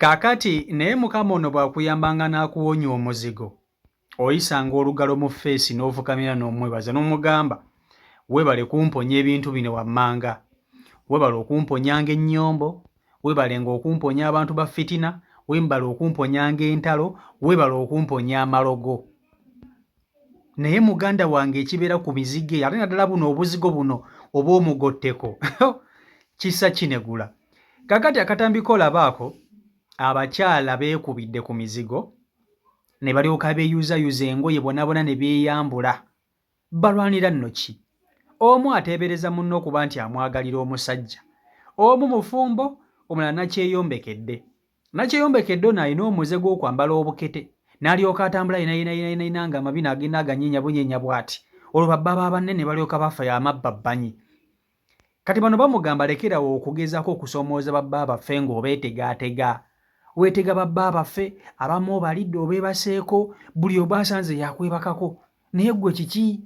Kaakati naye Mukama ono bw'akuyambanga n'akuwonya omuzigo, oyisanga olugalo mu ffeesi n'ofukamira n'omwebaza n'omugamba, Weebale kumponya ebintu bino wammanga. Weebale okumponyanga ennyombo, weebalenga okumponya abantu ba fitina, weebale okumponyanga entalo, weebale okumponya amalogo. Naye muganda wange ekibeera ku mizigo eyo ate naddala buno obuzigo buno obw'omugotteko kisa kinegula. Kakati akatambi k'olaba ako abakyala beekubidde ku mizigo ne balyoka beeyuzayuza engoye bonabona ne beeyambula. Balwanira nno ki? Omu ateebereza munne okuba nti amwagalira omusajja. Omu mufumbo, omulala nakyeyombekedde. Nakyeyombekedde ono alina omuze gw'okwambala obukete n'alyoka atambula yenayinayinayina nga amabina agenda aganyeenya bunyeenya bw'ati. Olwo babba ba banne ne balyoka bafa amabbabbanyi. Kati bano bamugamba lekerawo okugezaako okusoomooza babba baffe ng'obeetegaatega. Weetega babba baffe, abamu obalidde obeebaseeko, buli oba asanze yakwebakako. Naye ggwe kiki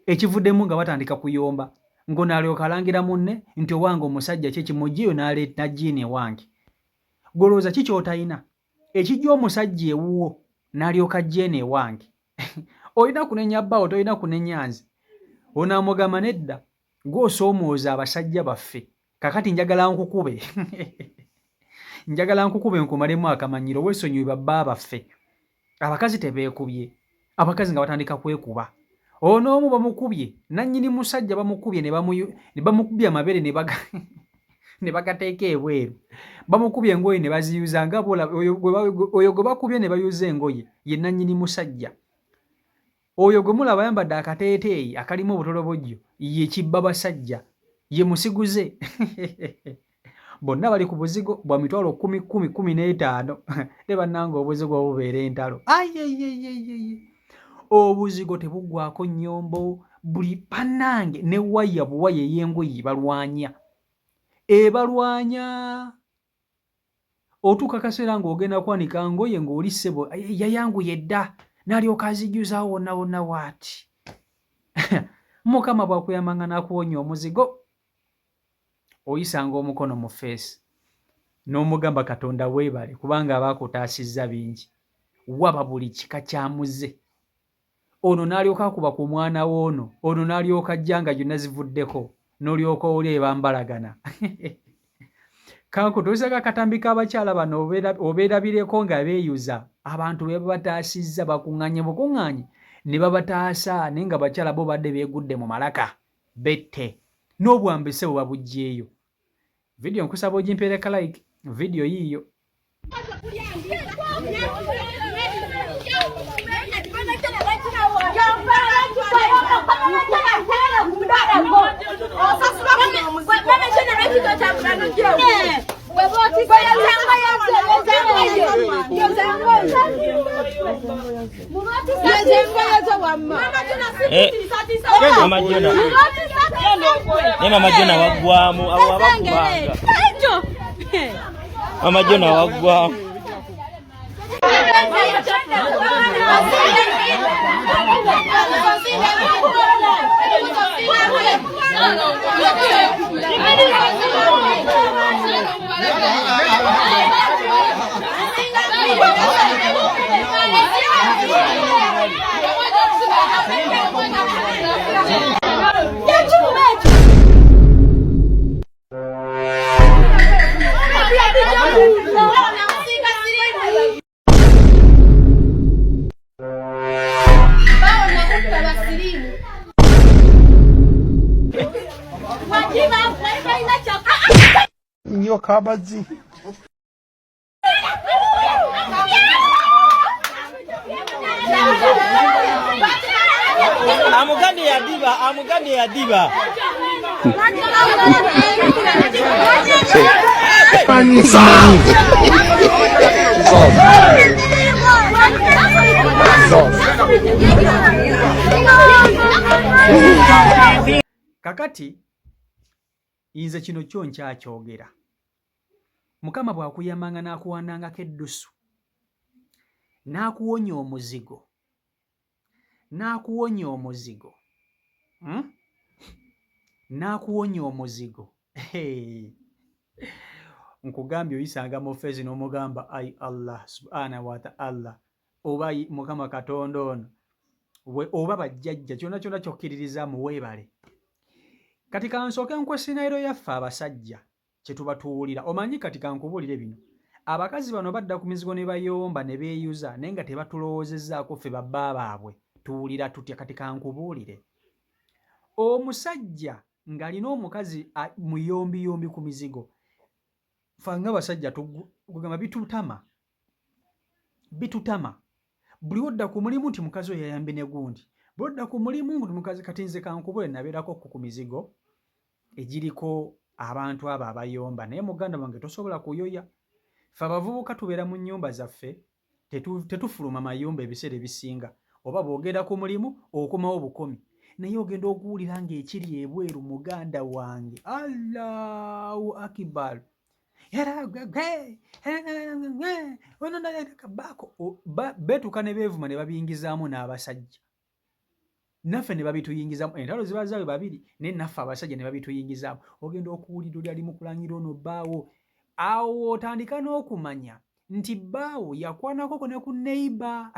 ekivuddemu nga batandika kuyomba ng'ono alyoka alangira munne nti owange omusajja ki ekimuggyeeyo n'ajja eno ewange. Ggwe olowooza ki ky'otalina ekijja omusajja ewuwo n'alyoka ajja eno ewange? Olina kunenya bbaawo tolina kunenya nze. Ono amugamba nedda gwe osoomooza abasajja baffe kakati njagala nkukube njagala nkukube nkumalemu akamanyiro weesonyiwe babba baffe. Abakazi tebeekubye, abakazi nga batandika kwekuba. Ono omu bamukubye nannyini musajja bamukubye ne bamukubye amabere ne baga ne bagateeka ebweru. Bamukubye engoye ne baziyuza nga bw'olaba oyo gwe bakubye ne bayuza engoye ye nannyini musajja. Oyo gwe mulaba ayambadde akateeteeyi akalimu obutolobojjo ye kibba basajja, ye musiguze. Bonna bali ku buzigo bwa mitwalo kkumi kkumi kkumi n'etaano. Ne bannange obuzigo bubeera entalo. Ayeyeyeyeye! Obuzigo tebuggwaako nnyombo, buli bannange ne waya buwaya ey'engoye ebalwanya. Ebalwanya! Otuuka akaseera ng'ogenda kwanika ngoye ng'oli ssebo yayanguye dda n'alyoka azijjuzaawo wonna wonna waati. Mukama bw'akuyambanga n'akuwonya omuzigo oyisanga omukono mu ffeesi n'omugamba Katonda weebale kubanga aba akutaasizza bingi. Waba buli kika kya muze. Ono n'alyoka akuba ku mwana w'ono, ono n'alyoka ajja nga gyonna zivuddeko, n'olyoka owulira bye bambalagana. Kankutuuseeko akatambi k'abakyala bano obeerabireko nga beeyuza abantu be babataasizza bakuŋŋaanye bukuŋŋaanyi ne babataasa naye nga bakyala bo badde beegudde mu malaka bette n'obwambe ssebo babuggyeeyo. Vidiyo nkusaba ogimpeere ka like, vidiyo yiiyo. Eh, mama Jona. Ne mama Jona waggwamu awo abakubanga. Mama Jona waggwamu. Nyoka abazi. Amugambye yadiba, amugambye yadiba. Kakati nze kino kyo nkyakyogera. Mukama bw'akuyambanga n'akuwanangako eddusu, n'akuwonya omuzigo, n'akuwonya omuzigo, hmm? N'akuwonya omuzigo. Hey. Nkugambye oyisanga mu feesi n'omugamba ai Allah subhanahu wa ta'ala oba Mukama Katonda ono oba bajjajja kyonna kyonna kyokkiririzaamu weebale. Kati kansooke nkwe scenario yaffe abasajja kye tuba tuwulira. Omanyi kati kankubuulire bino, abakazi bano badda ku mizigo ne bayomba ne beeyuza naye nga tebatulowoozezaako ffe babba baabwe tuwulira tutya. Kati kankubuulire, omusajja ng'alina omukazi muyombiyombi ku mizigo, ffe nga abasajja kugamba bitutama, bitutama. Buli wodda ku mulimu nti mukazi oyo yayambye ne gundi, bwodda ku mulimu nti mukazi. Kati nze kankubule, nabeerako ku mizigo egiriko abantu abo abayomba, naye muganda wange tosobola kuyoya. Ffe abavubuka tubeera mu nnyumba zaffe, tetufuluma mayumba ebiseera ebisinga, oba bw'ogenda ku mulimu okomawo bukomi, naye ogenda okuwulira ng'ekiri ebweru muganda wange, Allahu akibar, beetuuka ne beevuma ne babiyingizaamu n'abasajja naffe ne babituyingizaamu. Entalo ziba zaabwe babiri naye naffe abasajja ne babituyingizaamu. Ogenda okuwulira oli ali mu kulangira ono bbaawo, awo otandika n'okumanya nti bbaawo yakwanako ne ku neighbour,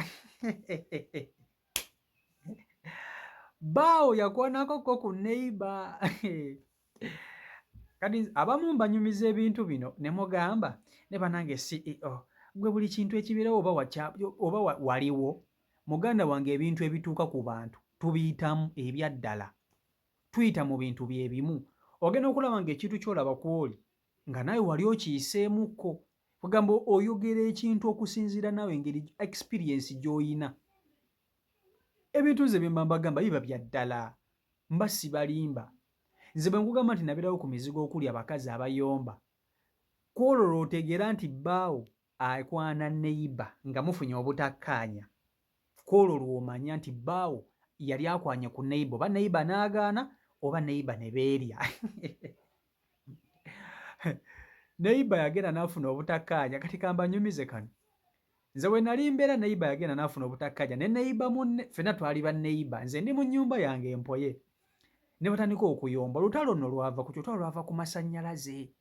bbaawo yakwanako ko ku neighbour. Kati abamu mbanyumiza ebintu bino ne mugamba ne banange CEO gwe buli kintu ekibeerawo oba waliwo. Muganda wange, ebintu ebituuka ku bantu tubiyitamu ebyaddala, tuyita mu bintu bye bimu. Ogenda okulaba ng'ekintu ky'olaba kw'oli nga naawe wali okiyiseemukko. Kugamba oyogera ekintu okusinziira naawe engeri experience gy'oyina. Ebintu nze bye mba mbagamba biba bya ddala, mba sibalimba. Nze bwe nkugamba nti nabeerawo ku mizigo okuli abakazi abayomba, ku olwo lw'otegeera nti bbaawo akwana neighbour nga mufunye obutakkaanya, ku olwo lw'omanya nti bbaawo yali akwanye ku neighbour, oba neighbour n'agaana oba neighbour ne beerya. Neighbour yagenda n'afuna obutakkaanya. Kati kambanyumize kano, nze we nali mbeera neighbour yagenda n'afuna obutakkaanya ne neighbour munne. Ffenna twali ba neighbour, nze ndi mu nnyumba yange mpoye, ne batandika okuyomba. Olutalo nno lwava ku ki? Olutalo lwava ku masannyalaze.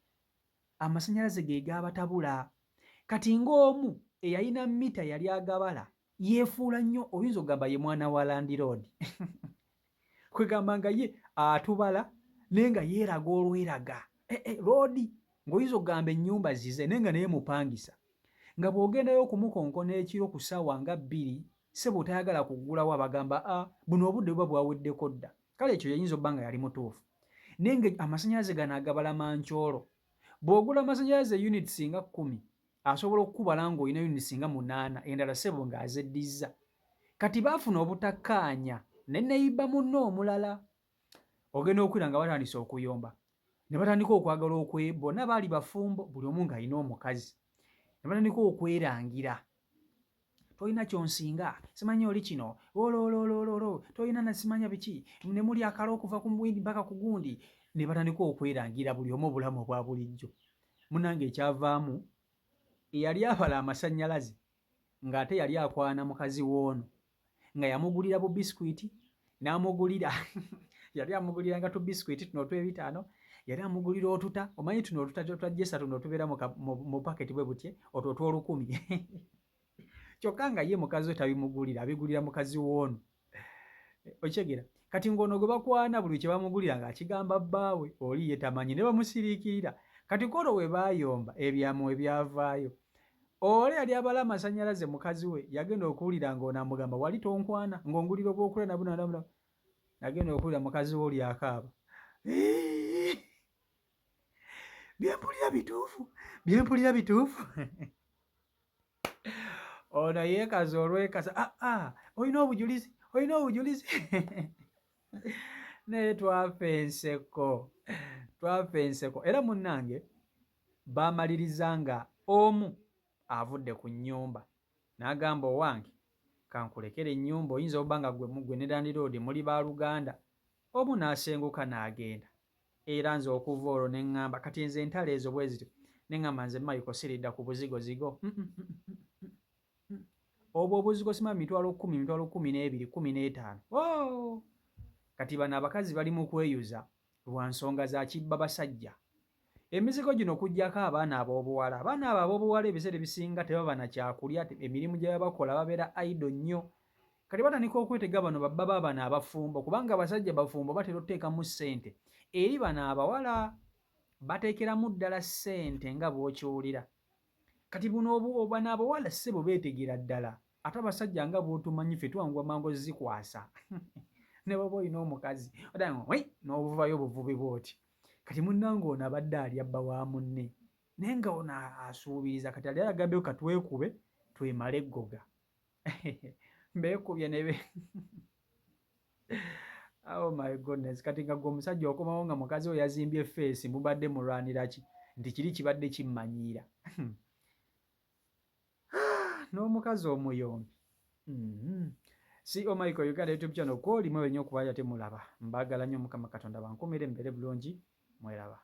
Amasannyalaze ge gaabatabula. Kati ng'omu eyalina mita yali agabala yeefuula nnyo, oyinza okugamba ye mwana wa landlord, kwegamba nga ye atubala naye nga yeeraga olweraga loodi, ng'oyinza okugamba ennyumba zize naye nga naye mupangisa. Nga bw'ogendayo okumukonkona ekiro ku ssaawa nga 2, ssebo tayagala kuggulawo, abagamba a buno obudde buba bwaweddeko dda. Kale ekyo yayinza obba nga yali mutuufu, naye nga amasannyalaze gano agabala mankyolo. Bw'ogula amasannyalaze units nga 10, asobola okukubala ng'olina units nga 8, endala ssebo ng'azeddizza. Kati baafuna obutakkaanya ne neighbour munne omulala. Ogenda okwira nga batandise okuyomba ne batandika okwagala okwe, bonna baali bafumbo, buli omu ng'alina omukazi, ne batandika okwerangira, tolina kyonsinga, simanyi oli kino olololololo, tolina nasimanya biki, ne muli akala okuva ku mwindi mpaka ku gundi, ne batandika okwerangira buli omu obulamu obwa bulijjo. Munange, ekyavaamu, eyali abala amasannyalaze ng'ate yali akwana mukazi w'ono, nga yamugulira bu biscuit, n'amugulira, yali amuguliranga tu biscuit tuno otw'ebitaano, yali amugulira otuta, omanyi tuno otuta twa jesa tuno otubeera mu paketi bwe butye, otwo otw'olukumi, kyokka nga ye mukazi we tabimugulira, abigulira mukazi w'ono. Okitegera? Kati ng'ono gwe bakwana buli kye bamugulira ng'akigamba bbaawe, oli ye tamanyi, ne bamusiriikirira. Kati kwolwo we baayomba ebyamu ebyavaayo, oli yali abala amasannyalaze mukazi we yagenda okuwulira ng'ono amugamba wali tonkwana ng'ongulira obwokulya nabunanabuna. Nagenda okuwulira mukazi we oli akaaba, byempulira bituufu, byempulira bituufu. Ono yeekaza olwekaza, aa ah, ah, olina obujulizi, olina obujulizi. Naye twafa enseko, twafa enseko. Era munnange baamaliriza nga omu avudde ku nnyumba n'agamba owange kankulekere ennyumba, oyinza oba nga gwe ne landlord muli baluganda. Omu n'asenguka n'agenda. Era nze okuva olwo ne ŋŋamba kati nze entalo ezo bwe zityo, ne ŋŋamba nze Michael siridda ku buzigozigo. Obwo obuzigo sima 10,000, 12,000, 15. Oh! Kati bano abakazi bali mu kweyuza lwa nsonga za kibba basajja. Emizigo gino okuggyako abaana ab'obuwala. Abaana abo ab'obuwala ebiseera ebisinga tebaba na kyakulya, emirimu gye baba bakola babeera idle nnyo. Kati batandika okwetega bano babba ba bano abafumbo kubanga abasajja bafumbo batera otuteekamu ssente. Eri bano abawala bateekeramu ddala ssente nga bw'okiwulira. Kati buno bano abawala ssebo beetegera ddala. Ate abasajja nga bw'otumanyi ffe twanguwa mangu ozikwasa. Ne bw'oba olina omukazi n'obuvayo obuvubi bw'oti. Kati munnange ono abadde alya bba wa munne naye nga ono asuubiriza kati ali agambye katwekube twemale eggoga. Beekubye ne be Oh my goodness kati nga gwe omusajja okomawo nga mukazi we yazimbye feesi mubadde mulwanira ki nti kiri kibadde kimmanyiira n'omukazi omuyombi mm-hmm. CO Michael Uganda YouTube channel kwoli mwe nnyo okuba ate mulaba mbagala nnyo Mukama Katonda bankumire mbeere bulungi mweraba.